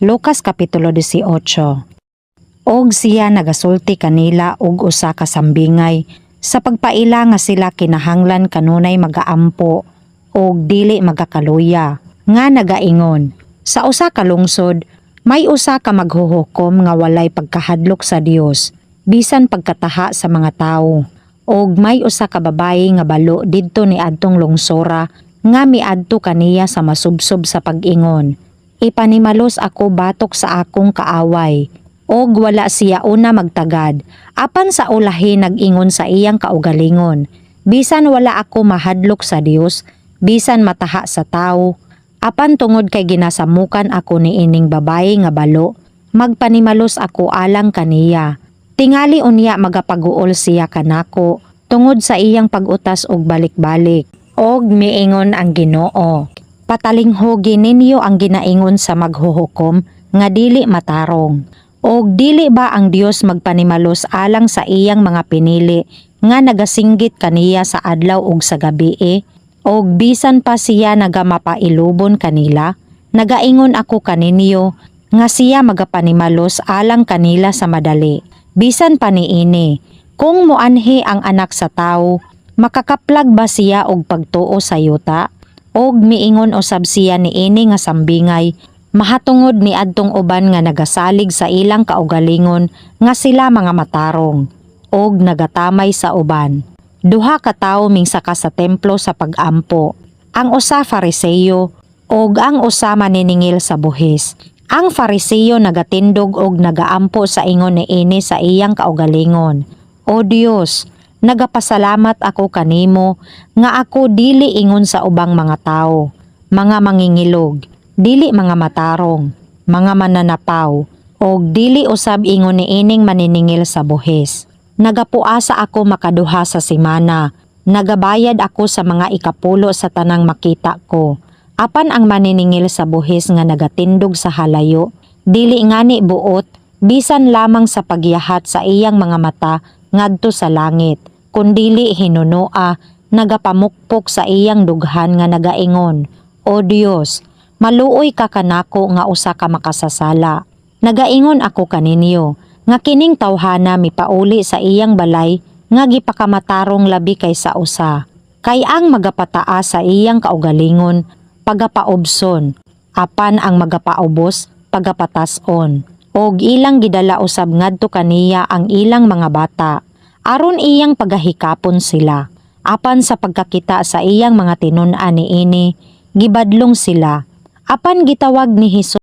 Lucas Kapitulo 18. Og siya nagasulti kanila og usa ka sambingay sa pagpaila nga sila kinahanglan kanunay magaampo og dili magakaluya, nga nagaingon, "Sa usa ka lungsod may usa ka maghuhukom nga walay pagkahadlok sa Dios bisan pagkataha sa mga tawo. Og may usa ka babayi nga balo didto niadtong lungsora nga miadto kaniya sa masubsob sa pag-ingon, 'Ipanimalos ako batok sa akong kaaway.' Og wala siya una magtagad, apan sa ulahi nag-ingon sa iyang kaugalingon, 'Bisan wala ako mahadlok sa Dios, bisan mataha sa tawo, apan tungod kay ginasamukan ako niining babayi nga balo, magpanimalos ako alang kaniya. Tingali unya magapaguol siya kanako tungod sa iyang pag-utas og balik-balik.' Og miingon ang Ginoo, 'Patalinghugi ninyo ang ginaingon sa maghuhukom nga dili matarong. Og dili ba ang Dios magpanimalos alang sa iyang mga pinili nga nagasinggit kaniya sa adlaw ug sa gabii? Og bisan pa siya nagamapailubon kanila, nagaingon ako kaninyo nga siya magapanimalos alang kanila sa madali. Bisan pa niini, kung moanhi ang Anak sa Tawo, makakaplag ba siya og pagtuo sa yuta?' Og miingon usab siya niini nga sambingay mahatungod niadtong uban nga nagasalig sa ilang kaugalingon nga sila mga matarong og nagatamay sa uban. Duha ka tawo mingsaka sa templo sa pag-ampo. Ang usa Fariseo ug ang usa maniningil sa buhis. Ang Fariseo nagatindog og nagaampo sa ingon niini sa iyang kaugalingon, 'O Dios, nagapasalamat ako kanimo nga ako dili ingon sa ubang mga tawo, mga mangingilog, dili mga matarong, mga mananapaw, og dili usab ingon niining maniningil sa buhis. Nagapuasa ako makaduha sa semana. Nagabayad ako sa mga ikapulo sa tanang makita ko.' Apan ang maniningil sa buhis nga nagatindog sa halayo, dili ngani buot bisan lamang sa pagyahat sa iyang mga mata ngadto sa langit, kundili hinunoa nagapamukpok sa iyang dughan nga nagaingon, 'O Dios, maluoy ka kanako nga usa ka makasasala.' Nagaingon ako kaninyo nga kining tawhana mipauli sa iyang balay nga gipakamatarong labi kaysa usa. Kay ang magapataas sa iyang kaugalingon pagapaubson, apan ang magapaubos pagapatas-on." Og ilang gidala usab ngadto kaniya ang ilang mga bata aron iyang pagahikapon sila. Apan sa pagkakita sa iyang mga tinun-an niini, gibadlong sila. Apan gitawag ni Hesus